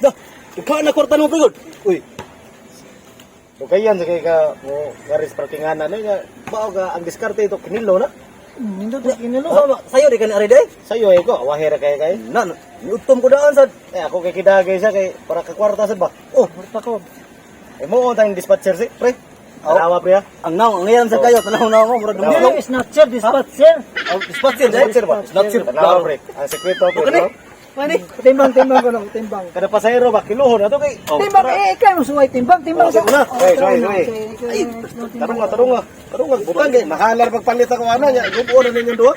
Da, ikaw na kwarta mo pagod. Uy. Dugayan sa kay ka mo garis parkingan na nga bao ka ang diskarte ito kinilo na. Nindot sa kinilo. Sama, sayo di ka ni Ari day. Sayo eh ko awahera kay kay. Na, niutom ko daan sad. Eh ako kay kidagay siya kay para ka kwarta sad ba. Oh, Kwarta ko. Eh mo tayong dispatcher si pre. Tanawa pre ha. Ang naong, ang ngayon sa kayo, tanaw na ako, murag Tanaw. dumulong. Dili, snatcher, dispatcher. Oh, dispatcher, day. Dispatcher ba? Dispatcher. Tanawa pre. Ang sekreto pre. Okay, No? Mani. Timbang, timbang ko lang, timbang. Kada pasahero ba kiluhon na to kay. Oh. Timbang, eh, ikaw mo suway, timbang, timbang Oh, sa. una. Oh, Eh, sorry, try na, sorry. okay, ikaw, Ay, timbang. Tarong nga, tarong nga. Tarong nga butang kay mahalar pagpalit ako ana nya. Gubuo na ninyong duha.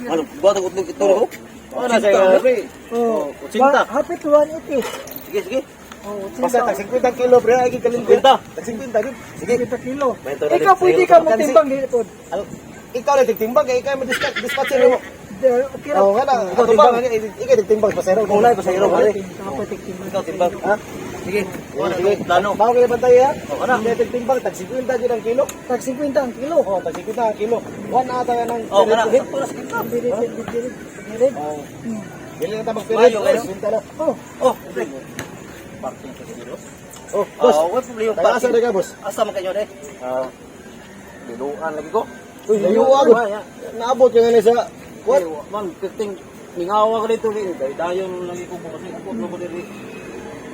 Ano, bato ko ito ko. Oh, na sa pre. Oh, 80. Happy to 180. Sige, sige. Oh, Basta tag 50 kilo pre ay kalingko. 50. Tag 50 gud. Sige. 50 kilo. Bento na Ikaw din. pwede Sayo, ka mo timbang dili pod. Ano, ikaw na tigtimbang kay ikaw mo dispatcher mo. Okay ra. Oo nga na. Ikaw Ikaw timbang, timbang. ikaw tigtimbang pasahero. Ikaw na, pasahero, pare. Ako timbang. Ikaw timbang. Ha? Sige. Sige, sige. Plano. Mao kay bantay ha. Oh, ana. Hindi tigtimbang tag 50 gid ang kilo. Tag 50 ang kilo. Oh, tag 50 ang kilo. One ata ka ng Oh, kana. hit. Dili, dili, dili. Dili. Oh. Dili na ta magpilit. Mayo kayo. 50 na. Oh, Oh, pre. Parking sa siguro. Oh, boss. Ah, wala problema. Taga asa na ka, boss? Asa man kayo day? Ah, Biluan lagi ko. uy, layo ako. Naabot ka nga ni sa What? what? Man, kiting mingawa ko dito rin. Dahil dayon lagi ko bukas ako ko diri.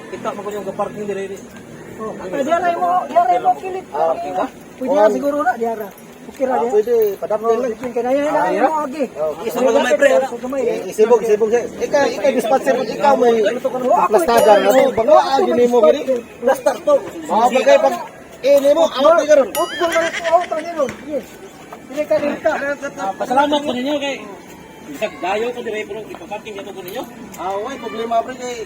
Kita mo ko yung parking diri. oh. Ay, diara mo, diara mo kilit. Ah, okay ba? Pwede na siguro na diara. Okay ra Ah, diara. pwede padapil lang. Bikin ka na yan, na mo agi. Oh, Isa mo gamay pre. Sa gamay. Isibog, isibog siya. Ikaw, ikaw dispatcher, ikaw may plastada. Ano, bangwa, gini mo gini. Plaster to. Mga bagay pag ini mo, awat ka karon. Utgol na ito, out ang nilon. Yes. Dili ka dili ka. Pasalamat ko ninyo kay bisag dayo ko diri pero ipaparking ko ninyo. Ah, way problema pre kay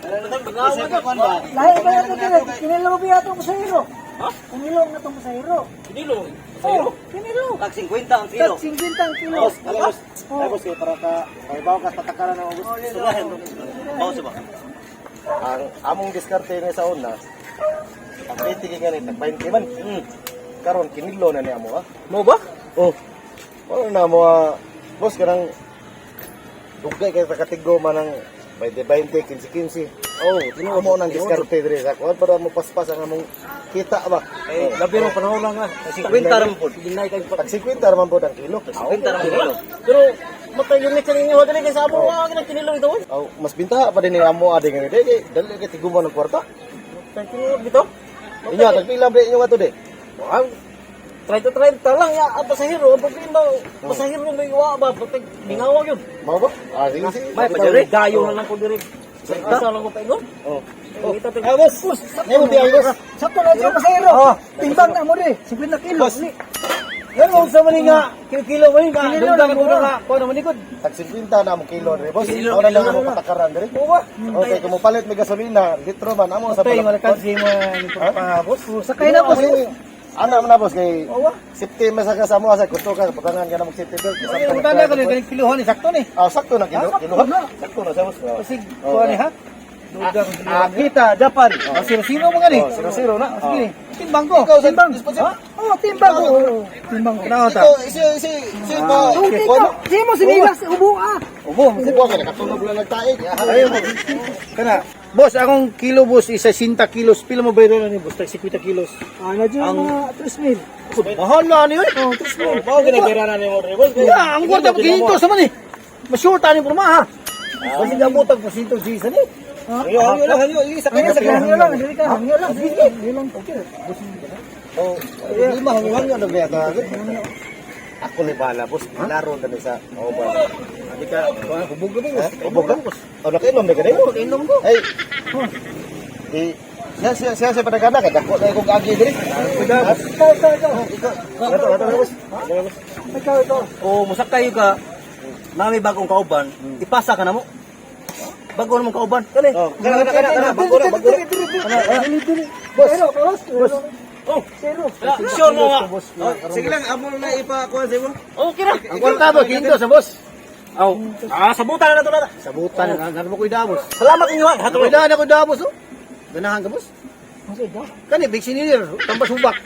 Mingawa ka ba? Lahi ba ito dili? Kinilo ba itong pasahero? Ha? Kinilo nga itong pasahero. Kinilo. Oh, kinilo. Tag 50 ang kilo. Tag 50 ang kilo. Boss, boss. Ay, boss, kay para ka pahibaw ka sa patakaran ng August. Surahan. Bao sa ba? Ang among diskarte ni sa una, ang 20 kay gani, tag 20 man. Karon kinilo na niya mo ha. Mo ba? Oh. Wala na mo ah, boss kanang dugay kay sa katigo man ang 20 20 15 15. Oh, tinuod. Amo nang diskarte diri sa kuan para mo paspas ang among kita ba. Eh, labi ro panahon lang ha. 50 ra man pod. Ginay kay Tag 50 ra man pod ang kilo. 50 ra man kilo. Pero matay yung sa ninyo dili kay sa amo nga kinang kinilo ito. Oh, mas binta pa din ni amo adi ngani dili dali kay tiguman ng kwarta. Tag kinilo dito. Inyo tag pila bre inyo ato de. Wow. Try to try ta lang ya ang pasahero ang problema pasahero may wa ba patay mingawa gyud. Mao ba? Ah, sige sige. May pa dayo na lang ko diri. Asa lang ko paingon. Oh. Oh, ita Ah, boss. Nemo di ang boss. Sakto na siya pasahero. Timbang na mo di. 50 kilo. Boss. Dili. Yan mo sa mani nga kilo mo nga Kinilo dugtang lang ko mo. nga kuno man ikod. Tag 50 na mo kilo diri boss. Kilo, Ora kilo lang amo na. patakaran diri. Mo ba? Okay, kung mopalit may gasolina, litro man amo sa Patay palapot. malakan si mo ni pa boss. Oh, sakay na boss. Ana man na boss kay Oo. safety man sa kasamo sa kuto ka butangan ka na mag safety belt. Ay, ang tanda ko ni kiluhan ni sakto ni. Ah, sakto na kilo, Ah, sakto kilo. na. Sakto na sa boss. Kasi Oh. kuha ni ha. Dugang kita Japan. Oh, sino sino mo gani? Oh, zero zero na. Sige. Timbang ko. Ikaw sa Timbang. dispatcher. Ha? Oh, timbang ko. Oh, timbang ko. Tanaw ta. Ikaw si si si pa. Oh, ikaw. Di mo sinilas, ubo ah. Ubo. Si Buwa ka nakatulog lang nagtaig. Ayaw mo. Kana. Boss, akong kilo boss isa 60 kilos. Pila mo bayro ni boss? Tag 50 kilos. Ah, na dyan mga 3,000. Mahal na ni oy. Oh, 3,000. Mao ginagera na nimo diri boss. Ya, ang kwarta mo 500 sa man eh. Mas-short ani porma ha. Kasi gamot ang porsyento Jason eh. Hanyo hanyo lang hanyo, sakay na sakay. Hangyo lang, dili ka, hangyo lang. Sige, dili lang. Okay. Oh, lima hanyo hanyo na ba ta? Ako ni bala boss, laro na ni sa. Oh ba. Adi ka, hubog ka boss. Ubog ka? Oh, nakainom na ka din? Nakainom ko. Ay. Di siya siya siya siya padagana ka dako na akong agi diri. Ikaw, ikaw, ikaw. Ikaw. Ato ato boss. Ato, boss. Ikaw, ikaw. O musakay ka, nami bagong kauban, ipasa ka na mo. Bago namang kauban. Kani. Oh, kana kana kana kana bago na bago na. Dili, dili, dili. Zero, boss. Boss. Oh, Zero. sure mo nga. Sige lang amo na ipakuha sa imo. Okay ra. Ang kwarta ba 500 sa boss. Aw, ah, sabutan na to na. Sabutan na na mo ko idabos. Salamat inyo ha. Ako ida na ko idabos oh. Ganahan ka boss. Masa ikaw? Kani big sinir tambas hubak.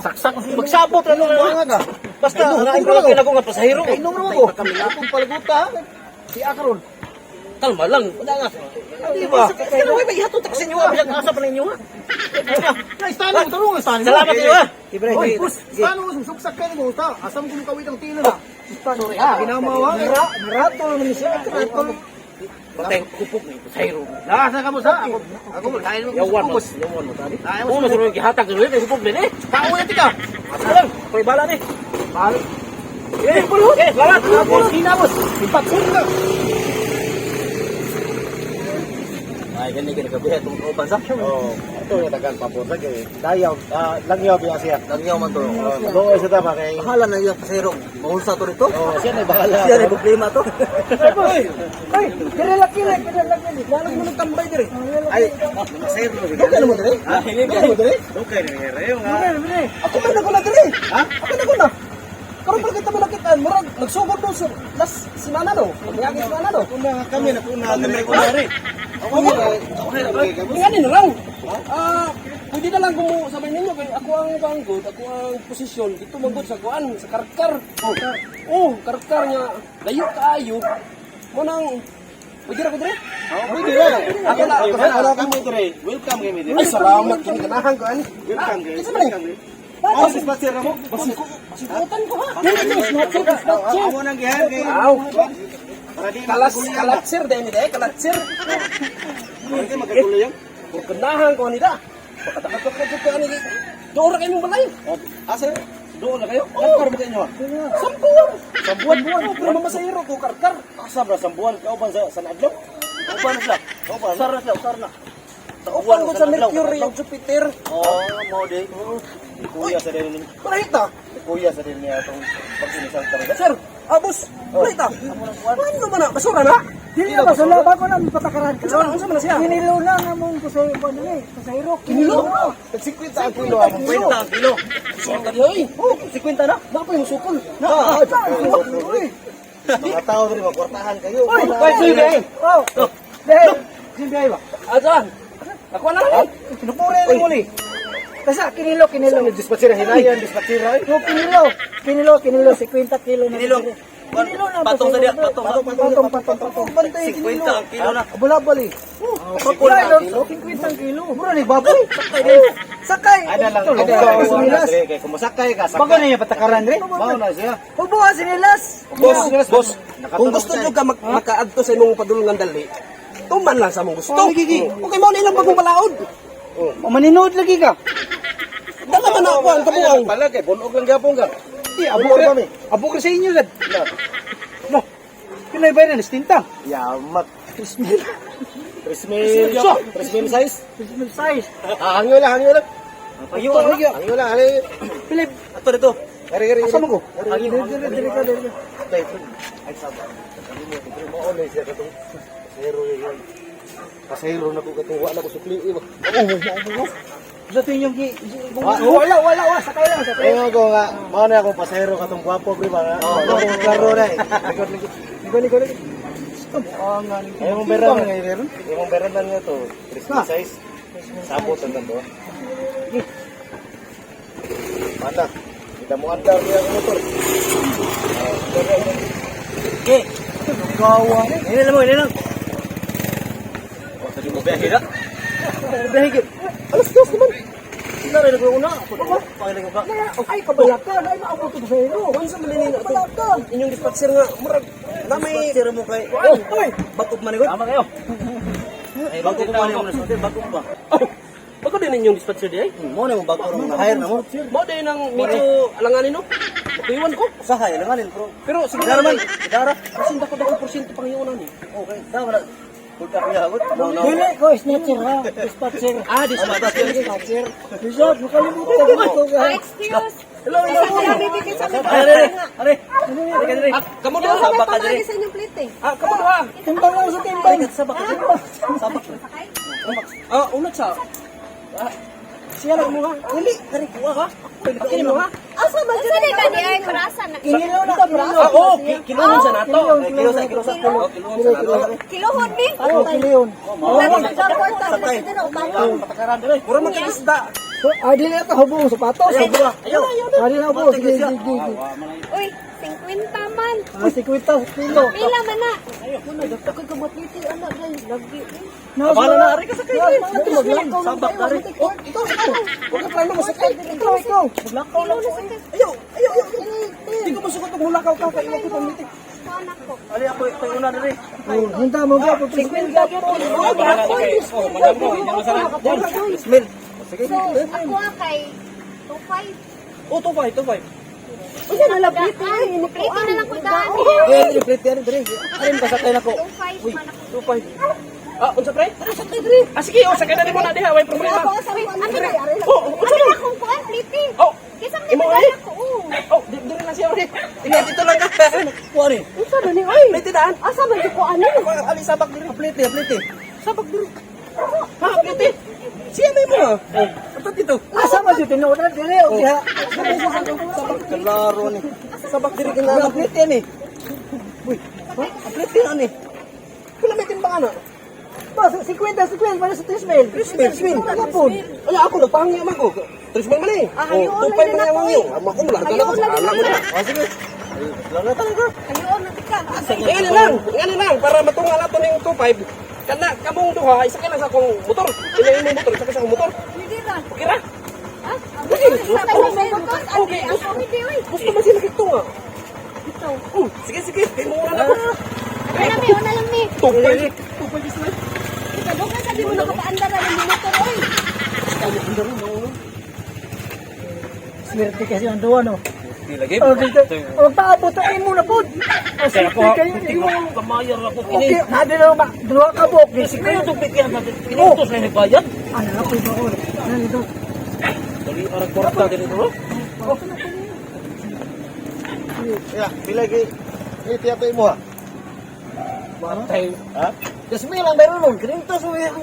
Saksak magsabot ra no. Mga ka. Basta Ay, na nung ko nga pasahero. Kay nung ako. Akong palaguta. Si Akaron. Kalma lang. Wala nga. Di ba? Kaya way may ihatod ta sa inyo. Bisag asa pa ninyo ha. Na istano mo tarong istano. Salamat kayo ha. Oy, boss, istano mo suksak kayo mo ta. Asam ko kawit ang tilo na. Sorry ha. Ginamawa. Mirato naman siya. Mirato. Patay kupog ni Pasayro. Nasa ka mo sa ako. Ako dahil mo Yawan mo. boss. Yawan mo tadi. Ayaw Oo, mas rin gihatag diri kay kupog din eh. Tao na tika. Asa lang. Koy bala ni. Balik. Eh, eh, salamat. Boss, hina boss. Ipatsur ka. Ay, gani kay nagabihat tong kauban sa. Oh, ito yung tagal pabor lagi. Dayaw, langyaw biya siya. Langyaw man to. Oh, Luoy sa tama kay. Bahala na iya Pasayro. Mahulsa to rito. Oh, siya na bahala. Siya na problema to. Ay, dire laki lang, dire laki. Lalo mo nagtambay dire. Ay, Pasayro. Dugay na mo dire. Dugay na mo dire. Dugay na nangyari nga. Dire, dire. Ako man ako na dire. Ha? Ako na ko na. Karon pa kita malakitan, murag nagsugod do sa last semana do. Nagayagi semana do. Una kami na kuna dire. Kuna dire. Ako Ngani na lang. Pwede na lang kung sabay ninyo kay ako ang panggod, ako ang posisyon dito manggod sa kuan, sa karkar. Oh, karkar nga layo kaayo. Mo nang pwede ra ko dire. Pwede na. Ako na, ako na. Ako kami dire. Welcome kami dire. Ay, salamat kini ganahan ko ani. Welcome kami. Kinsa man ni? Oh, si Pasir mo. Basikutan ko ha. Dili, dili, snatcher, snatcher. Amo nang gihan kay. Aw, Para di kalas kalatsir dai ni dai, kalatsir. Para di magkagulo yan. Kung ganahan ko ani da. Pagkatakatok ko jud ani. Doon ra kayong balay. Asa? Doon na kayo? Oh. Karkar ba kayo? Sambuan. Sambuan buwan. Oh, pero mamasahiro ko karkar. Asa bra sambuan kauban sa San Adlaw? Kauban na sila. Kauban. Usar na sila, usar na. Sa upan ko sa Mercury ug Jupiter. Oh, mo di. Kuya sa din ni. Balita. Kuya sa din niya atong pag-inisang talaga. Sir, abos. Balita. Ano ba na? Basura na? Dili na basula, bago na patakaran. Unsa man na siya? Kinilo na nga mong pasay, ano eh, pasayro. Kinilo? Tag 50 ang kilo among 50 ang kilo. Sure ka di oy. Oh, 50 na. Napa yung sukol. Na. Uy, Mga tao diri magkwartahan kayo. uy, Uy, sige. Oh, dahil, simbi ba? Asan? Ako na lang. Pinupure ni muli. Kasi kinilo, kinilo. Dispatchira hinayan, dispatchira. Oh, kinilo, kinilo, kinilo, 50 kilo na. Kinilo. Kinilo na. Patong sa diya, patong. Patong, patong, patong. Bantay 50 ang kilo na. Abulabal eh. Kilo, 50 kilo. Mura ni baboy. Sakay. Ada lang, Ito, ada lugaw, lang sinilas. dire kay kumasakay ka. Bago na niya patakaran dire. Mao na siya. Hubo ang sinilas. Boss, boss, kung Nakatulog gusto siya. nyo ka makaadto sa imong padulungan dali, tuman lang sa among gusto. Oh, gigi. Okay, mao na ilang bagong balaod. Maninood lagi ka. Dala man ako ang kabuang. Pala kay bunog lang gyapon ka. Di abo Abo ra kami. Abo ka sa inyo gad. No. Pinay ba na stinta? Yamat. 3,000. 3,000. So. 3,000 size. 3,000 size. Ah, hangyo lang, hangyo lang. Ayo, Hangyo. Hangyo lang, ari. Pilip, ato dito. Ari, ari. asa mo ko? Dire, dire, dire ka, dire ka. Ay, saba. Mao na siya katong pasahero yun. Pasahero na ko katong wala ko sukli. Iba. Oo, oo, oo. Sa tingin yung gi Wala, wala, wala. Sakay lang, sakay. Ayun ko nga, mao na akong pasahero katong gwapo pre ba nga. Oo, klaro na eh. Likod likod. Ligo, ligo, ligo. Ay mong bera man nga Imong bera man nga to. 3,000 size. Sabot ang gando. Mana? Kita mo andar niya ang motor. Okay. Gawa ni. Ini lang mo, ini lang. Oh, tadi mo biyahe na. Biyahe gid. Alas dos naman. Sila rin naguna. Ako pakilig ko ka. Ay, kabalakan. Ay, maabot ko sa iyo. Unsa man ni Kabalakan. inyong dispatcher nga murag na may Tira mo kay. Oh, Uy, bagop man ni Tama kayo. Bago pa ni mo bago pa. Oh, bago din inyong dispatcher di ay. Mo na mo bago rong hire na mo. Mao din ang medyo alanganin no. Makuiwan ko. Usahay langanin pero Pero sige Dara man, dara. Kasi dako dako porsyento pang yun ni. Okay, dara man. Pulta ko yagot. No, no. Dili ko, snatcher ha. Dispatcher. Ah, dispatcher. Dispatcher. Bisod, makalimutan ko ito. Ah, excuse. Hello, hello. Sa sa Are, are, are. Are, Ah, kamo Yung duha. sa may pamagi sa inyong plate eh. Ah, kamo duha. Timbang lang sa timbang. Sabak. Sabak. Ah, unat sa. Ah, siya lang mo ha. Dili, dali kuha ha. Kini mo ha. Asa ba dyan? Asa ka ni ay brasa na. Kinilo na, kinilo. Ah, oh, kiluhon sa nato. Kilo, Kilo sa kilo sa. Oh, kiluhon sa nato. Kilohon ni. Oo, kilo yun. Mura man kay isda. Ah, dili na ito, hubong sapatos. Ayaw, ayaw. Ah, dili na hubong. Sige, sige, sige. Uy, 50 man? Ah, 50 kilo. Pila man na? Ako ka mapliti anak guys, lagi. Abala na ari ka sa kayo. Sabak ka rin. Oh, ikaw, ikaw. Huwag ka plano masakay. Ikaw, ikaw. Maglakaw lang ko. Ayaw, ayaw, ayaw. Hindi ko masukat og mulakaw ka kay iwa ko pamitik. Anak ko. Ali ako ito una diri. Oh, hinta mo ba? 50 po. Oh, madam mo, hindi masarap. Smell. Sige. So, ako ah, kay 25. Oh, 25, 25. Unya na lang pliti ay, pliti na lang ko daan. Eh, diri plate diri diri. Arin ka sakay nako. 25 man ako. 25. Ah, unsa pre? Sakay diri. Ah, sige, oh, sakay na nimo na diha, way problema. Wait, ano na? Oh, unsa Ano man? na akong kuan pliti? Oh, Kisa man imo ni eh? ako. oh. Oh, diri lang siya. Okay. Tingnan dito lang ka. Kuha ni. Unsa man ni oy? Plate daan. Asa man jud ko ano? Ako ang ali sabak diri. Plate, plate. Sabak diri. Ha, plate. Siya may mo. Oh, ato dito. Asa man jud tinuod na diri o diha. Sabak kalaro ni. Sabak diri kinala plate ni. Uy, ha? Plate na ni. Wala may timbang ana. Ba, 50, 50 para sa 3 mil. 3 mil. Wala po. Ala ako nagpahangyo man ko. 3 mil man eh. Ah, hayo, Oh, 25 man na ang ko, hangyo. Amo ko larga na ko sa alam mo na. Oh, sige. Ay, lang na talaga. Ayo na tika. Ingani lang, ingani lang para matunga nato ning 25. Kana kamong duha isa lang sa akong motor. Ila imong motor, isa sa akong motor. Hindi ra. Okay ra? Ha? Okay, Okay. ako hindi oy. Gusto man sila kitunga. Ito. Sige sige, kay mo na ako. Una mi, una lang mi. 25. 25 is right. Ikaw ka sabi mo nakapaandar ang motor oy. Swerte kasi ang duwa no. Di lagi. Oh, dito. Oh, paabot ang imo na pod. Oh, swerte kayo. Kamayar ako Okay, na dalawa ba? Dalawa ka buok. Kaya itong bigyan natin. Pinutos na yung bayad. Ano na ko ito? Ano ito? Dali, arang kwarta din ito. Ya, pila gi. Plate ato imo ha. Matay. Ha? Jasmine lang meron nun. Kinintos mo yan.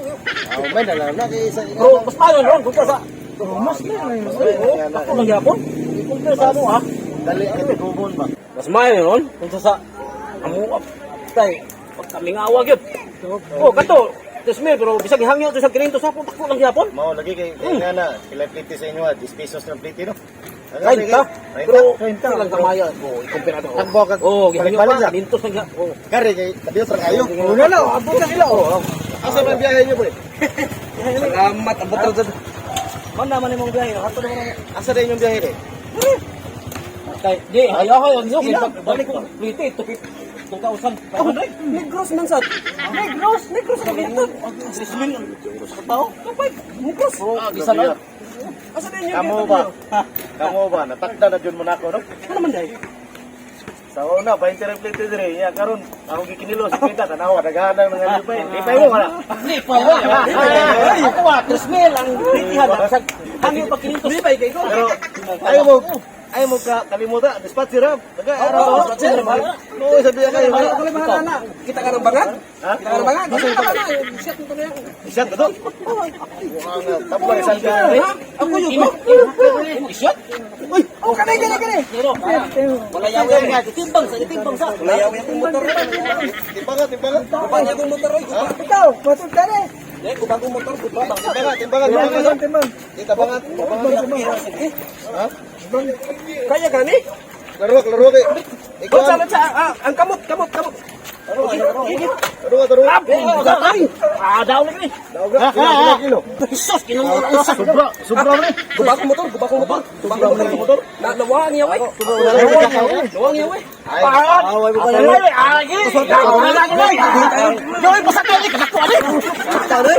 Ah, may na lang na kay sa Bro, mas paano ron? Kung ka sa... Mas na lang. Ako lang yapon. I-compare sa ano ha? Dali kay gubon ba. Mas maayo ron. Kung sa... Amo, tay. Pagkamingawag yun. Oh, kato. Jasmine, pero bisag hangyo ito sa kinintos ha. Ako lang yapon. Mao lagi kay kay nga na pila plate sa inyo ha, 10 pesos ng plate no. 30. Pero 30. lang kamaya ko i-compare ato. Tagbo ka. Oh, gihangyo Balik-balik pa sa. Kinintos lang yapon. Oh. Kare kay kadiyot ra kayo. Una lang, abot na sila. Oh. Asa man biyahe niyo pre? Salamat abot ra jud. Man naman imong biyahe. Kato naman ang Asa rin yung biyahe ni? Tay, di, ayaw ko yung Balik ko. Plite, 2,500. Negros man sad. Negros, Negros ka dito. Jasmine, sa tao. Negros. Ah, isa lang. Asa din yung Kamo ba? Kamo ba? Natakda na jud mo nako no? Ano man dai? Sa una, 20 ra plate dire. Ya karon ako gikinilo sa kita tanawa daghan ang mga lipay. Lipay mo wala. Di pa wa. Ako wa, 3,000 ang plitihan. Hangyo pa kinintos. Lipay kay ko. Pero ayaw mo ka kalimutan, dispatch sir. Daga araw dispatch sir. No, sabi ka kayo. Ano ko bahala na. Kita ka ng bangag? Ha? Kita ka ng bangag? Kita ka na. Shit nito na yan. Isyan ka to. Tapos isang ka. Ha? Ako yun ko. Isyot? Uy, oh, kani kani kani. Pero, wala yaw yan. Itimbang sa, itimbang sa. Wala yaw akong motor. Timbangan, timbangan. Guba niya akong motor. Oy. Guba. Ikaw, matod ka ni. Eh, guba akong motor. Guba. Timbangan, timbangan, Timbang, timbangan. timbang. Timbangan, timbangan. Ha? Kaya gani? Laro, laro kay. Ikaw. Oh, sa ah, ang kamot, kamot, kamot. Laro, laro. Ah, daw na kini. Kilo, kilo. Sus, kinuha ang sa. Sobra, sobra man. Guba akong motor, guba akong motor. Guba akong motor. Na nawaan niya, way. Nawaan niya, way. Ay, Away mo pa na. Ah, gini. Joy, basta tayo ni kasakto ani. Ate!